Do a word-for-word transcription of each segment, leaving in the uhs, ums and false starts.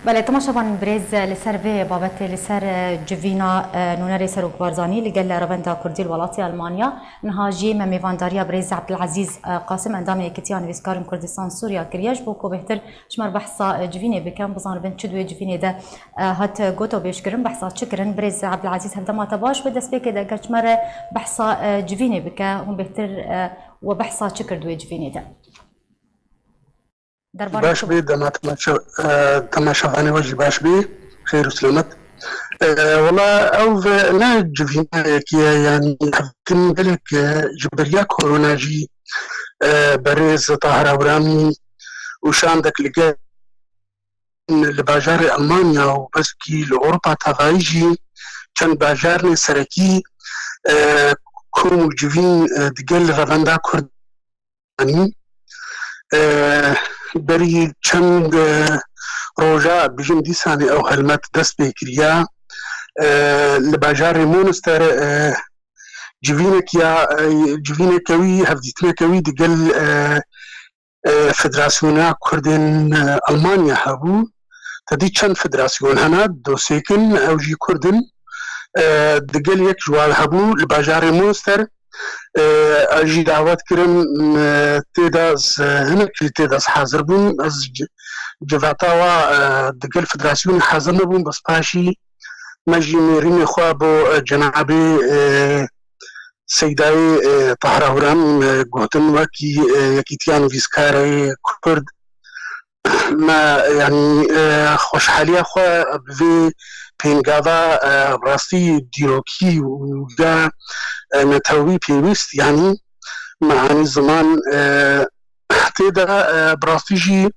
Belê, temaşevanên birêz, li ser vê babetê, li ser, e, civîna, e, nûnerê Serok Barzanî li gel revenda Kurdî li welatê Almanya, niha jî me mêvandariya birêz Ebdilezîz, e, Qasim, endamê Yekîtiya Nivîskarên Kurdistan Sûriya kiriye, ji bo ku bêhtir ji me re behsa, e, civînê bikin, bizanibin çi di wê civînê de, e, hat gotobêjkirin, behsa çi kirin. Birêz Ebdilezîz, hevdema te baş, bi destpêkê de ger ji me re behsa, e, civînê bike, hûn bêhtir, e, we behsa çi kir di wê civînê de? Derbarê Baş çi bû? Bê, dema temaşe-, e, temaşevanê we jî baş bê, xêr û selamet. E, wela ew ve ne civînayekî ye, yanî hevdîtin gelek, e, ji beriya korona jî, e, berêz Tahir Ewramî û şandek li gel li bajarê Almanya û belkî li Ewropa tevayî jî çend bajarnê serekî, e, kom û civîn, e, digel revenda Kurd anî. E, berî çend, e, roja, bijim dîsanê ew helmet dest pê kiriya. E, li bajarê Monster, e, civînek ya, e, civîneke wî, hevdîtineke wî digel, e, e, Federasyona Kurdên, e, Almanya hebû. Te dî çend federasyon hene, dosêkin, ew jî Kurd in. E, digel yek ji wan hebû li bajarê Monster. E, ez jî dawet kirim, e, tê de ez, e, hinek jî tê de ez hazir bûm. Ez ci-, civata wa, e, digel federasyonê hazir nebûm, bes paşî me jî nêrînê xwe bo, e, cenabê, e, Seydayê, e, Tahra Huran, e, gotin wekî, e, Yekîtiya Nivîskarê Kurd, me, yanî, e, xweşhaliya xwe bi vê pêngava, e, rastî dîrokî û ya, e, netewî pêwîst, yanî me anî ziman, e, tê de, e, bi rastî jî,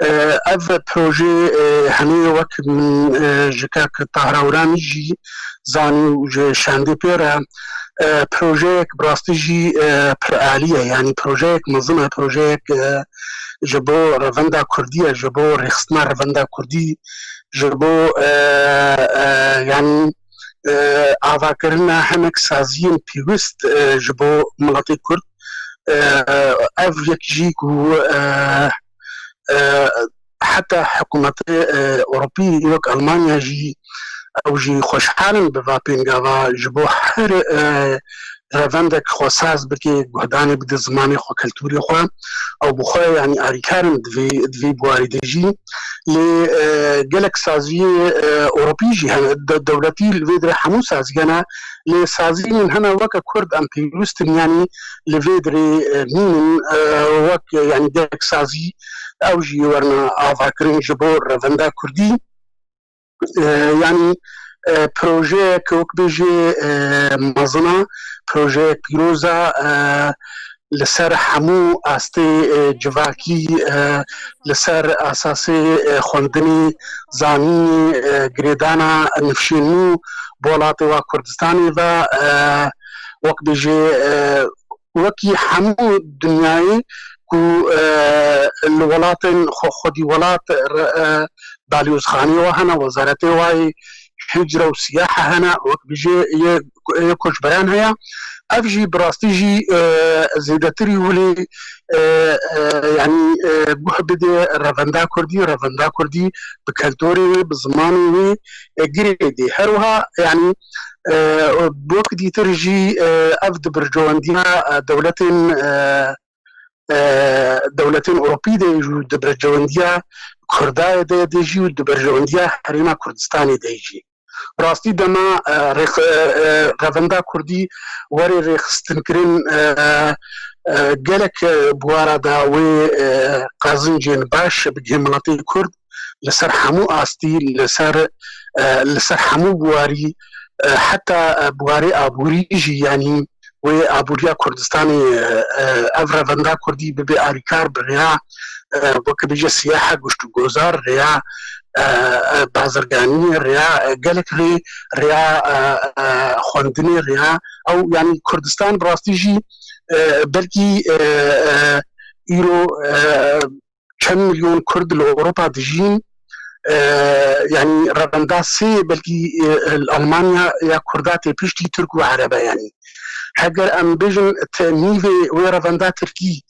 e, ev proje, e, henê wek min, e, ji kak Tahra Huranî jî zanî û ji şandê pê re, e, projeyek bi rastî jî, e, piralî ye, yanî projeyek mezin e, projeyek, e, ji bo revenda Kurdî ye, ji bo rêxistina revenda Kurdî, ji bo, e, e, yanî, e, avakirina hinek saziyên pêwîst, e, ji bo miletê Kurd. E, ev yek jî ku, e, e, heta hikûmetê, e, Ewropî wek Almanya jî ew jî xweşhal in bi va pêngava ji bo her, e, revendek xwe saz bike, guhdanê bide zimanê xwe, keltûrê xwe. Ew bi xwe, yanî, alîkar in di vê, di vê buwarî de jî. Lê, e, gelek saziyê, e, Ewropî jî hene, de-, dewletî li vê dirê hemû saziyê hene. Lê saziyên hene weke Kurd em pêwîst in, yanî li vê dirê, e, mînin, e, wek, e, yanî gelek sazî ew jî werine avakirin ji bo revenda Kurdî. E, yanî, e, projeyek wek bêjê, e, mezin e, projeyek pîroz e, e, li ser hemû astê, e, civakî, e, li ser asasê, e, xwendinê, zanînê, e, girêdana nifşên nû bi welatê wa Kurdistanê ve, e, wek bêjê, e, wekî hemû dinyayê ku, e, li welatên xwe, xwedî welat re-, e, balyozxanê wa hene, wezaretê wa yê hicre û siyahe hene, wek bêjê yê, yê koçberan heye. Ev jî bi rastî jî, e, zêdetirî wilê, e, e, yanî, e, guh bidê revenda Kurdî, revenda Kurdî bi keltorê wê, bi zimanê wê, e, girê dê. Her wiha, yanî, e, wek dîtir jî, e, ev di berjewendiya, e, dewletên, e, e, dewletên Ewropî de jî û di berjewendiya Kurdayê de, de jî û di berjewendiya Herêma Kurdistanê de jî. Rastî dema, e, rêx-, e, e, revenda Kurdî were rêxistinkirin, e, e, gelek, e, buwara da wê, e, qazincên baş bigihê miletê Kurd li ser hemû astî, li ser, e, li ser hemû buwarî, e, heta, e, buwarê aborî jî, yanî wê aboriya Kurdistanê, e, e, ev revenda Kurdî bibe alîkar bi rêya, e, weke bêje siyaha goşt û gozar, rêya, e, e, bazirganiyê, rêya, e, gelek rê, rêya, e, e, xwendinê, rêya ew, yanî Kurdistan bi rastî jî, e, belkî, e, e, îro, e, çend milyon Kurd li Ewropa dijîn, e, yanî revenda sê belkî, e, li Almanya ya Kurda tê piştî Tirk û Erebe, yanî. Heger em bêjin te nîvê wê revenda tirkî,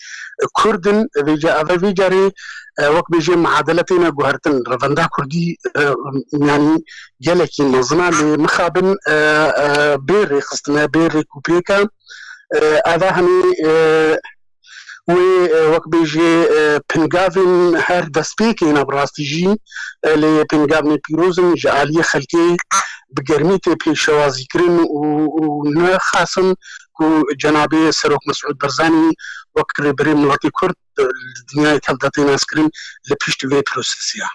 e, kurd in, vêca, eve vê carê, e, wek bêjê muadele têne guhertin. Revenda kurdî, e, yanî gelekî mezin e, lê mixabin, e, e, bê rêxistine, bê rêkûpêke. E, eve hemî, e, wê, e, wek bêjê, e, pingavên her destpêkê ne bi rastî jî, e, lê pingavnê pîroz in ji aliyê xelkê bi germî tê pêşewazîkirin û, û ne xasin ku cenabê Serok Mesûd Barzanî wek rêberê miletê Kurd, e, li dinyayê tev de tê naskirin li pişt vê prosesê ye.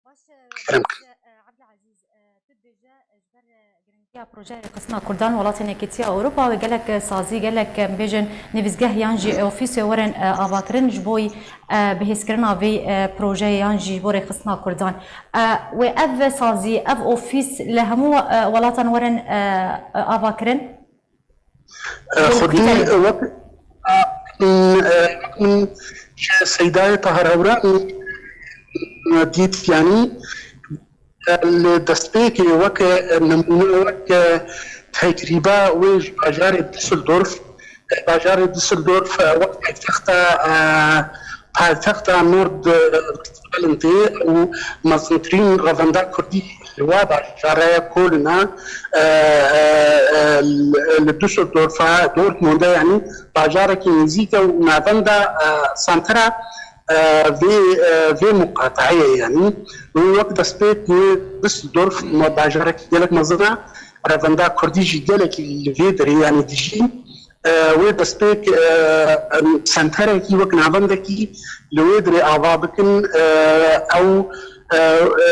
Baş e, Kerem kir. Baş e, Abdulaziz, e, tu dibêje, e, ji ber, e, giringiya projeyê rêxistina Kurdan welatên Yekîtiya Ewropa wê gelek, e, sazî, gelek, e, bêjin nivîsgeh yan jî, e, ofîsê werin, e, avakirin ji bo, e, bihêzkirina vê, e, projeyê yan jî ji bo rêxistina Kurdan. E, wê ev sazî, ev ofîs li hemû, e, welatan werin, e, e, avakirin? E, Xwedî, e, wek, e, min, e, wek min ji Seydayê Tahir Hewran, e, dît, yanî, e, li destpêkê wek, e, nimûne, wek, e, tecrîba wê ji bajarê Düsseldorf, e, bajarê Düsseldorf, e, wek paytexta, e, paytexta Nordrhein-Westfalen tê û mezintirîn revenda kurdî li wa bajarê Kolin e, e, e, e, li Düsseldorf e, Dortmund e, yanî bajarekî nêzîk e û navenda, e, sentera, e, vê, e, vê muqateyê ye, yanî. Wê wek destpêk wê Düsseldorf me bajarekî gelek mezin e, revenda kurdî jî gelekî li vê derê, yanî dijî. E, wê destpêk, e, em, senterekî wek navendekî li wê dirê ava bikin, e, ew, e, e,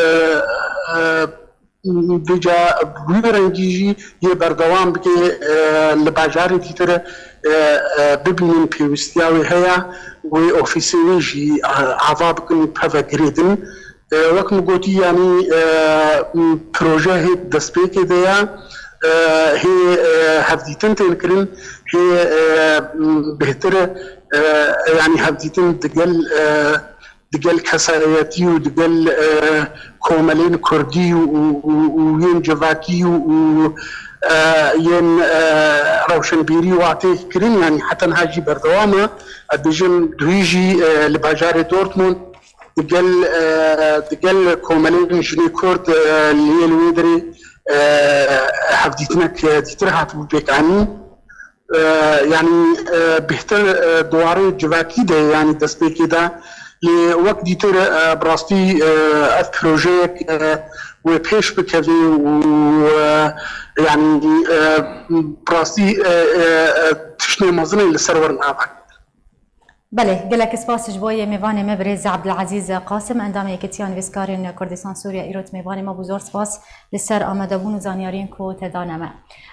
e, vêca bi wî rengî jî yê berdewam bike, e, li bajarê dîtir, e, e, bibînin pêwîstiya wê heye, wê ofîsê wê jî, e, ava bikin, peve girêdin. E, wek min gotî, yanî, e, proje hê destpêkê de ye, e, hê, e, hevdîtin tên kirin, hê, e, bêhtir, e, yanî hevdîtin digel, e, digel kesayetî û digel, e, komelên kurdî û, û, û, û yên civakî û, û, e, yên, e, rewşenbîrî û hatê kirin, yanî heta niha jî berdewam e. Ez dibêjim duhî jî, e, li bajarê Dortmund digel, e, digel komelên jinê Kurd, e, li yê li wê derê, e, hevdîtinek, e, dîtir hatibû pêkanîn. E, yanî, e, bêhtir, e, di warê civakî de, yanî destpêkê de, lê wek dîtir, e, bi rastî, e, ev projeyek, e, wê pêş bikeve û, e, yanî, e, bi rastî, e, e, e, tiştê mezin e li ser werin ava. Belê, gelek spas ji bo yê mêvanê me birêz Abdulazîz Qasim, endamê Yekîtiya Nivîskarên Kurdistan Sûriye, îro tu mêvanê me bû, zor spas li ser amadebûn û zanyariyên ku te dane me.